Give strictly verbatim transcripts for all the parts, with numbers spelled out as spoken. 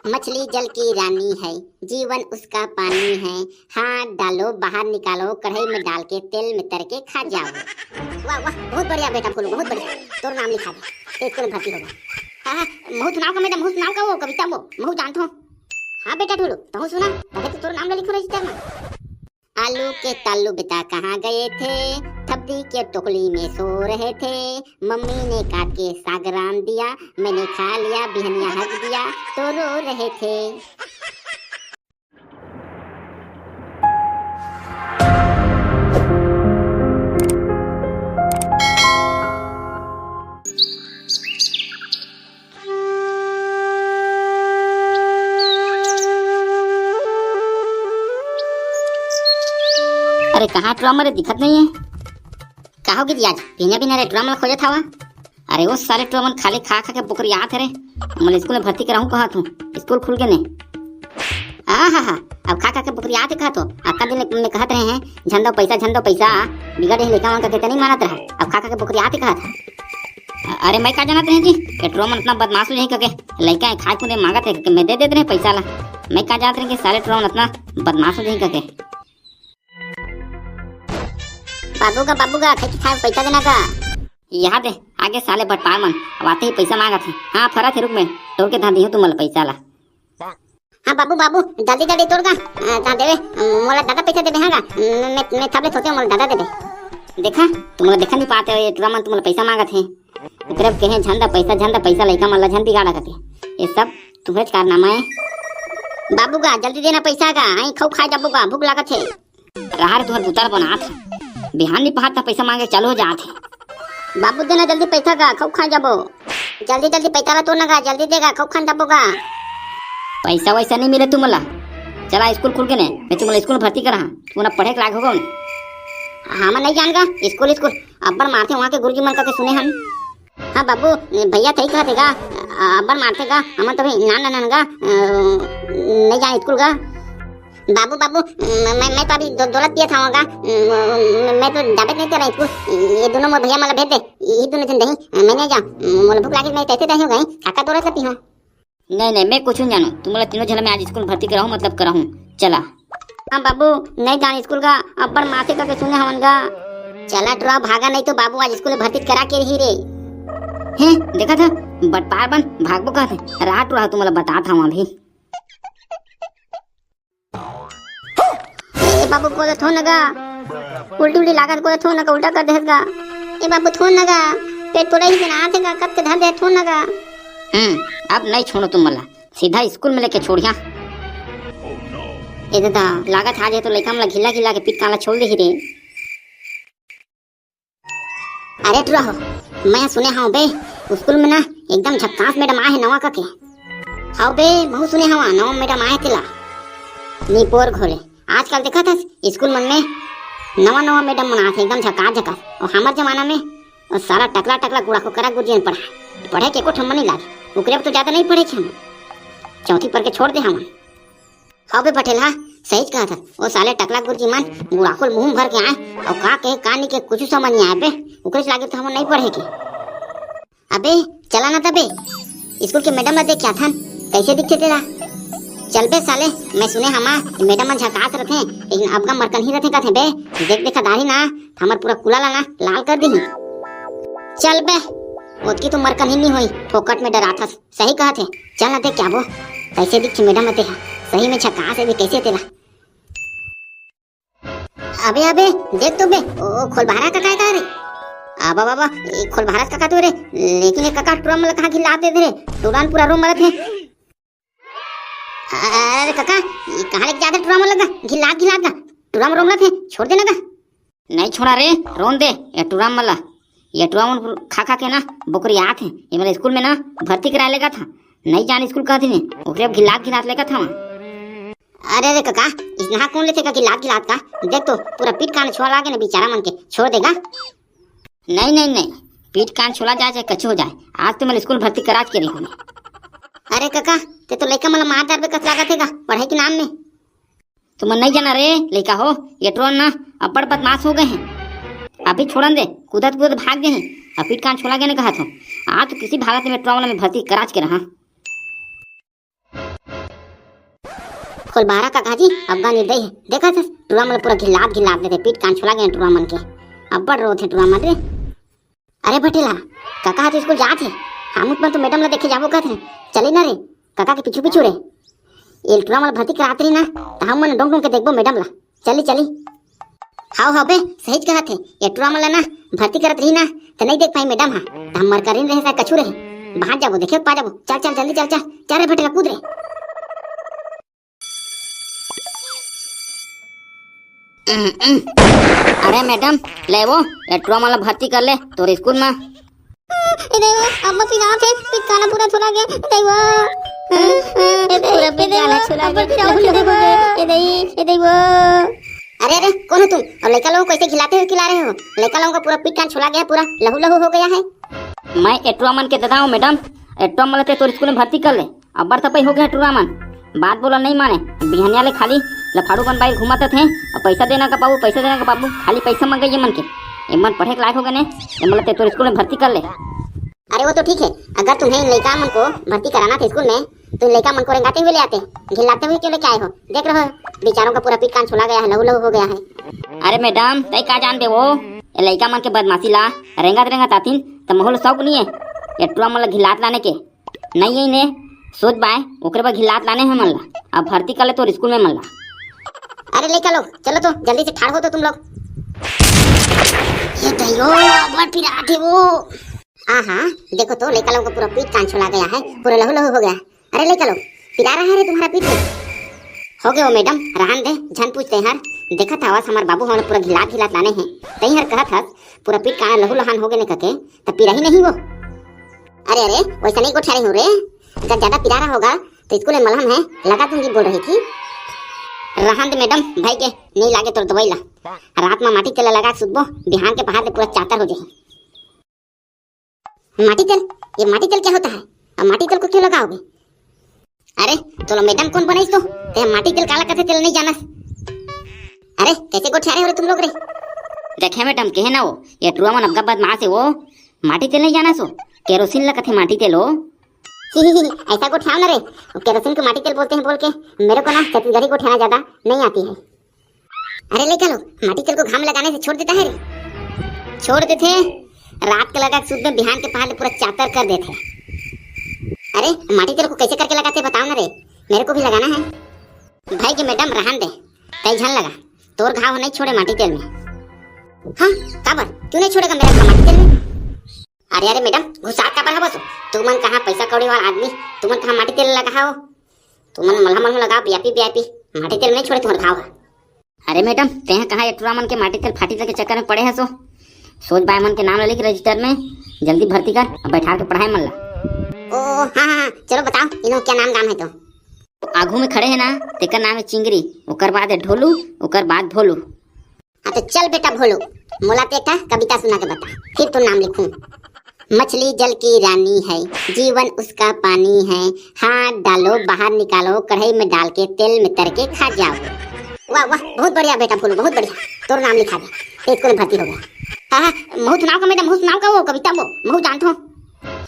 मछली जल की रानी है, जीवन उसका पानी है। हाथ डालो, बाहर निकालो, कढ़ाई में डाल के तेल में तर के खा जाओ। वाह वाह, बहुत बढ़िया बेटा फूलू, बहुत बढ़िया। तोर नाम लिखा दे, ते स्कूल में भर्ती होगा। हाँ हाँ, महू सुनाव का मैडम, महू सुनाव का, वो कविता वो महू जानत हूँ। हाँ बेटा फूलू, तहूँ सुना, तभे तो तोर नाम ला लिखो रजिस्टर में। आलू के तालू बेटा कहाँ गए थे? थपड़ी के टोकली में सो रहे थे। मम्मी ने काट के साग रांध दिया, मैंने खा लिया, बिहनिया हक दिया तो रो रहे थे। अरे कहाँ टुरा मन रे, दिखत नहीं है? का हो गे जी, आज बिहनिया बिहनिया रे टुरा मन ला खोजत हवा? अरे वो साले टुरा मन खाली खा खा के बोकरियात हे रे। मैं स्कूल में भर्ती कराहूँ कहत हूँ, स्कूल खुल गे ने। आ हा हा, अब खा खा के बोकरियात हे कहत हो। अतका दिन में कहत रहे हैं झन दो पैसा, झन दो पैसा, बिगड़ रहे लइका मन का कहते नहीं मानत रहा। अब खा खा के बोकरियात हे कहत हे। अरे मैं का जानत रहे जी, ये टुरा मन अतना बदमाश हो जाही कके, लइका हे खाए कूदे मांगत हे कके मैं दे देत रहे पैसा ला। मैं का जानत रहे कि साले टुरा मन अतना बदमाश हो जाही कके। बाबू का, बाबू का, खाए के खाए पैसा देना का। यहाँ दे, आगे साले बटपार मन, अब आते ही पैसा मांगत हे। हाँ, फरत हे, रुक मैं टोर के धां दिहूँ तुमन ला पैसा ला। हाँ बाबू, बाबू, जल्दी जल्दी टोर का, अ, धां देवे, मोला दादा पैसा देवे, हाँ का, मैं, मैं थपले सोचे मोला दादा देवे। देखा, तुमन ला देखा नहीं पाते हो, ये टुरा मन तुमन ला पैसा मांगत हे। उतरे अब कहे झन दा पैसा, झन दा पैसा, लइका मन ला झन बिगाड़ा कथे। ये सब तुम्हरेच कारनामा हे। बाबू का, जल्दी देना पैसा का, आई खाऊ खा जाबो का, भूख लागत हे। रहा रे, तुहर बुता ला बनात हे। बिहान नहीं पहात त पैसा मांगे चालू हो जात हे। बाबू देना जल्दी पैसा का, खाऊ खा जाबो। जल्दी जल्दी पैसा ला तो ना का, जल्दी देगा, खाऊ खा जाबो का। पैसा वैसा नहीं मिले तुमन ला। चला स्कूल खुल गे ने, मैं तुमन ला स्कूल में भर्ती करा, तुमन ला पढ़े के लाग होगा। हमन नहीं जान का, स्कूल स्कूल अब्बड़ मारथे वहाँ के गुरुजी मन कके सुने हन। हाँ बाबू, भैया सही कहत हे गा, अब्बड़ मारथे गा, हमन तो अभी नान नान गा, अ, नहीं जान स्कूल गा। बाबू, बाबू, म-, मैं, मैं तो अभी दो-, दोलत पियत हवं गा, म-, म-, मैं तो जाबे नहीं तेरा स्कूल, ये दोनों मोर भैया मन ला भेज दे, ये दोनों झन दही, मैं नहीं जाऊँ, मोला भूख लागे, मैं तैसे दही हो गई, काका दोलत ला पीहूँ। नहीं, नहीं, मैं कुछ नहीं जानूँ। तुमन ला तीनों झन ला मैं आज स्कूल भर्ती कराहूँ, मतलब कराहूँ। चला। हाँ बाबू, नहीं जान स्कूल का, अब्बड़ माथे करके सुने हवन गा। चला टुरा भागा, नहीं तो बाबू आज स्कूल भर्ती करा के रही रे। हैं, देखा था, बटपार बन, भागबो कहत हे। रहा टुरा, तुमन ला बतात हवं अभी। ए बाबू, कोदा थो न गा। उल्टी उल्टी लागत, कोदा थो न गा, उल्टा कर देहत गा। ए बाबू, थो न गा। पेट पूरा ही जना आथे गा, कब के धर दे, थो न गा। हम्म, अब नहीं छोड़ो तुमन ला, सीधा स्कूल में लेके छोड़िया। ए दादा, लागत आज ये तो लइका मन ला घिल्ला घिल्ला के पीठ कान ला छोल देही रे। अरे टुरा हो, मैं सुने हव बे, स्कूल में ना एकदम झक्कास मैडम आए हे नवा कके। हव बे, महू सुने हव नवा मैडम आए तेला। निपोर घोले, आजकल देखत हस स्कूल मन में नवा नवा मैडम मन आथे एकदम झक्कास झक्कास। अउ हमर जमाना में वो सारा टकला टकला गुड़ाखू करा गुरुजी मन पढ़ाए, पढ़े के एको ठम्मा नहीं लागे। ओकरे अब तो ज्यादा नहीं पढ़े के हम, चौथी पढ़ के छोड़ दे हमन। हव बे पटेल, हाँ, सहीच कहत हस। वो साले टकला गुरुजी मन गुड़ाखू ल मुंह भर के आए, अउ का कहे, का नहीं कहे, कुछ समझ नहीं आए बे। ओकरे से लागे तो हमन नहीं पढ़े के। अबे, चला ना तबे, स्कूल के मैडम ला देख के आथन, कैसे दिखथे तेला। चल बे साले, मैं सुने हमा, मैडम मन झकास रथे, लेकिन अब गा मरकनही रथे कथे बे। देख देखा दाढ़ी ना, हमर पूरा कुला ला ना लाल कर दिही। चल बे, ओतकी तो मरकनही नहीं होई, फोकट में डराथस। सही कहत हे, चल ना देख के आबो, कैसे दिखथे मैडम ह तेहा, सही में झकास हे बे, कैसे तेला। अबे, अबे, देख तो बे, ओ खोलबारा कका हे का रे? अबा बाबा, ए खोलबारा कका तो रे, लेकिन ये कका टुरा मन ला कहाँ घिल्लात दे दे रे, टुरा मन पूरा रो मरत हे। अरे कका, ये कहाँ लेके जात हे टुरा मन ला गा? घिल्लात, घिल्लात गा। टुरा मन रो मरत हे, छोड़ दे ना गा। नहीं छोड़ा रे, रोन दे, ये टुरा मन ला। ये टुरा मन खा खा के ना बोकरियात हे। ये मोला स्कूल में ना भर्ती कराए लेगत हा। नहीं जान स्कूल कहत हे, ओकरे अब घिल्लात घिल्लात लेगत हा। अरे रे कका, इसनहा कौन लेथे का घिल्लात घिल्लात का? देख तो, पूरा पीठ कान छोला लागे ना बेचारा मन के, छोड़ देगा। नहीं, नहीं, नहीं, पीठ कान छोला जाए चाहे कछु हो जाए, आज तो मैं स्कूल भर्ती कराच के रही हूँ। अरे कका, ते तो लइका मन ला मार डारबे कस लागत हे गा, पढ़ाई के नाम में। तुमन नहीं जाना रे लइका हो, ये टुरा मन ना अब्बड़ बदमाश हो गए हे। अभी छोड़न दे, कूदत कूदत भाग गए हे। अब पीठ कान छोला गए ने कहत हो। आज तो किसी हालत में टुरा मन ला मैं भर्ती कराच के रहा। फुलबारा कका जी, अब्बा निर्दयी हे। देखत हस, टुरा मन ल पूरा घिल्लात घिल्लात देथे, पीठ कान छोला गे टुरा मन के। अब्बड़ रोथे टुरा मन रे। अरे भटेला, कका ह तो स्कूल जात हे, हमू मन तो मैडम ला देखे जाबो कहत हे। चली ना रे, कका के पीछू पीछू रे। ए टुरा मन ला भर्ती करात रही ना, त हमन डोंक डोंक के देखबो मैडम ला। चली चली। हाव हाव बे, सहीच कहत हे, ए टुरा मन ला ना भर्ती करत रही ना, त नइ देख पाही मैडम हा, त हमर करीन रहे सा कछु रहे, भाग जाबो, देखे पा जाबो। चल चल जल्दी चल चल, चल रे भटेला कूद रे। अरे मैडम, ले वो, ए टुरा मन ला भर्ती कर ले तोर स्कूल में। ए दई वो, अम्मा पिरात हे, पिकाना पूरा छोला गे, ए दई वो। ए दई, पूरा ए दई पिकाना वो, छोला अम्मा गे, पिरात हे, ए दई वो। ए दई, ए दई वो। अरे अरे, कौन हो तुम? और लइका लोगों को ऐसे खिलाते हो, खिला रहे हो? लइका लोगों का पूरा पीठ कान छोला गया, पूरा लहू लहू हो गया है। मैं ए टुरा मन के दादा हूँ मैडम, ए टुरा मन ला ते तोर स्कूल में भर्ती कर ले। अब्बड़ सपई हो गया टुरा मन, बात बोला नहीं माने। बिहनिया ले खाली लफाड़ू बन बाई घूमत थे, अब पैसा देना का बाबू, पैसा देना का बाबू, खाली पैसा मंगे ये मन के। ये मन पढ़े के लायक हो गए ने, ये मन ला ते तोर स्कूल में भर्ती कर ले। अरे वो तो ठीक है, अगर तुम्हें इन लइका मन को भर्ती कराना था स्कूल में, तो इन लइका मन को रेंगाते हुए ले आते, घिल्लाते हुए क्यों लेके आए हो? देख रहे हो, बेचारों का पूरा पीठ कान छोला गया है, लहू लहू हो गया है। अरे मैडम, तय का जानबे वो, ये लइका मन के बदमाशी ला, रेंगत रेंगत आतिन, त महू ल शौक नहीं है, ये टुरा मन ला घिल्लात लाने के। नहीं है इन्हें सोच बाय, ओकरे बर घिल्लात लाने हे मन ला। अब भर्ती कर ले तोर स्कूल में मन ला। अरे लइका लोग, चलो तो, जल्दी से ठाड़ हो तो तुम लोग। ये दइयो, अब्बड़ पिरात हे वो। आहा, देखो तो, लइका लोग का पूरा पीठ कान छोला गया है, पूरा लहू लहू हो गया। अरे लइका लोग, पिरा रहा है रे तुम्हारा पीठ? हो गए वो मैडम, रहन दे, झन पूछते हर। देखत हवस हमर बाबू हमन पूरा घिलात घिलात लाने हैं, तई हर कहत हस पूरा पीठ कान लहू लहान हो गए ने कके, त पिरा ही नहीं वो। अरे अरे, वैसा नहीं गोठियारे हो रे, अगर ज्यादा पिरा रहा होगा तो स्कूल में मलहम है, लगा दूंगी बोल रही थी। रहन दे मैडम, भाई के नहीं लागे तोर दवाई ला, रात में माटी तेल लगा के सुतबो, बिहान के पहाड़ ले पूरा चातर हो जाही। माटी तेल? ये माटी तेल क्या होता है? अब माटी तेल को क्यों लगाओगे? अरे, तोला मैडम कौन बनाइस तो? ते माटी तेल काला कथे तेल नहीं जानस? अरे, कैसे गोठियारे हो रे तुम लोग रे? देखे मैडम, कहे ना वो, ये टुरा मन अब्बड़ बदमाश है वो। माटी तेल नहीं जानस वो, केरोसिन ला कथे माटी तेल वो। ही, ही, ही, ऐसा गोठियाओ ना रे, वो केरोसिन को माटी तेल बोलते हैं बोल के। मेरे को ना छत्तीसगढ़ी गोठियाना ज्यादा नहीं आती है। अरे लइका लोग, माटी तेल को घाम लगाने से छोड़ देता है रे? छोड़ देथे, रात के लगा के सूत में बिहान के पहाड़ पूरा चातर कर देथे। अरे माटी तेल को कैसे करके लगाते बताओ ना रे, मेरे को भी लगाना है। भाई के मैडम रहन दे, तई झन लगा, तोर घाव नहीं छोड़े माटी तेल में। हाँ, काबर? क्यों नहीं छोड़ेगा मेरा घाव माटी तेल में? अरे अरे मैडम, गुस्सा काबर हवस? तुमन कहाँ पैसा कौड़ी वाला आदमी, तुमन कहाँ माटी तेल लगा हो? तुमन मलहम मलहम लगाओ, वीआईपी वीआईपी, माटी तेल नहीं छोड़े तुम्हारे घाव। अरे मैडम, तेहा कहाँ ये टुरा मन के माटी तेल फाटी तेल के चक्कर में पड़े हसो? सोच बाय मन के नाम ला लिख रजिस्टर में, जल्दी भर्ती कर, अब बैठार के पढ़ाए मन ला। ओ हाँ हाँ हाँ, चलो बताओ, इनो क्या नाम गाम है तो? आगू में खड़े है ना, तेकर नाम है चिंगरी, ओकर बाद है ढोलू, ओकर बाद भोलू। हाँ तो चल बेटा भोलू, मोला ते एक ठा कविता सुना के बता, फिर तो नाम लिखूं। मछली जल की रानी है, जीवन उसका पानी है, हाथ डालो बाहर निकालो, कढ़ाई में डाल के तेल में तर के खा जाओ। वाह वाह, बहुत बढ़िया बेटा भोलू, बहुत बढ़िया, तोर नाम लिखा दे, ते स्कूल में भर्ती हो गया। हाँ हाँ, महू सुनाओ का मैडम, महू सुनाओ का वो कविता वो, महू जानत हो।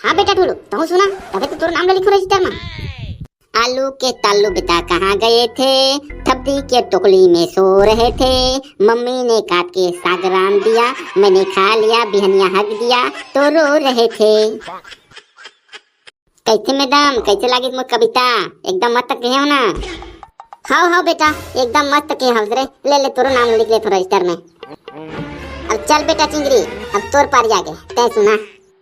हाँ बेटा भोलू, तहू सुना, तबे तो तोर नाम ला लिखो रजिस्टर में। आलू के तालू बेटा कहाँ गए थे? थपड़ी के टोकली में सो रहे थे। मम्मी ने काट के साग रांध दिया, मैंने खा लिया, बिहनिया हग दिया तो रो रहे थे। कैसे मैडम, कैसे लागिस मोर कविता? एकदम मस्त कहे हो ना? हाव हाव बेटा, एकदम मस्त कहे हवस रे। ले ले, तोरो नाम लिख ले थोड़ा रजिस्टर में। अब चल बेटा चिंगरी, अब तोर पारी आगे, तै सुना।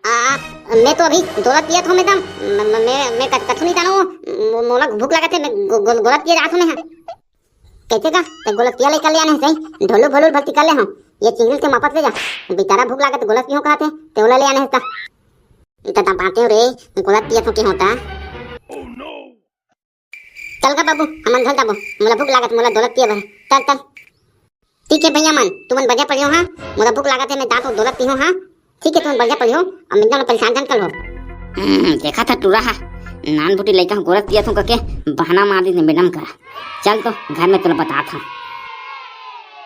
आ, मैं तो अभी गोलस पियत हूँ मैडम, म-, म-, मैं, मैं कछ-, कछु नहीं जानू, मो-, मोला भूख लागत है, मैं गो-, गो-, गोलस पिए जात हूँ मैं। हाँ। कैसे का? ते गोलस पिया ले कर ले आने से, ढोलू भोलू भक्ति कर ले हम। ये चिंगरी से वापस ले जा, बेचारा भूख लागत है, गोलस पियो कहत है, ते ओला ले आने से ता। इतना बातें रे, गोलस पियत हूँ के होता। चल गा बाबू, हमन घल जाबो, मोला भूख लागत, मोला गोलस पिए बर। चल, चल। ठीक है भैया मन, तुमन बढ़िया पढ़ियो हाँ, मोला भूख लागत है, मैं जात हूँ गोलस पीहूँ हाँ। ठीक है, तुमन बढ़िया पढ़ियो, अब मिलता हूँ, परेशान झन कल हो। हम्म, देखा था टूरा हा, नान फूटी लइका हूँ, गोलस पियत हूँ करके बहाना मार दी मैडम का। चल तो घर में तोला बतात हूँ।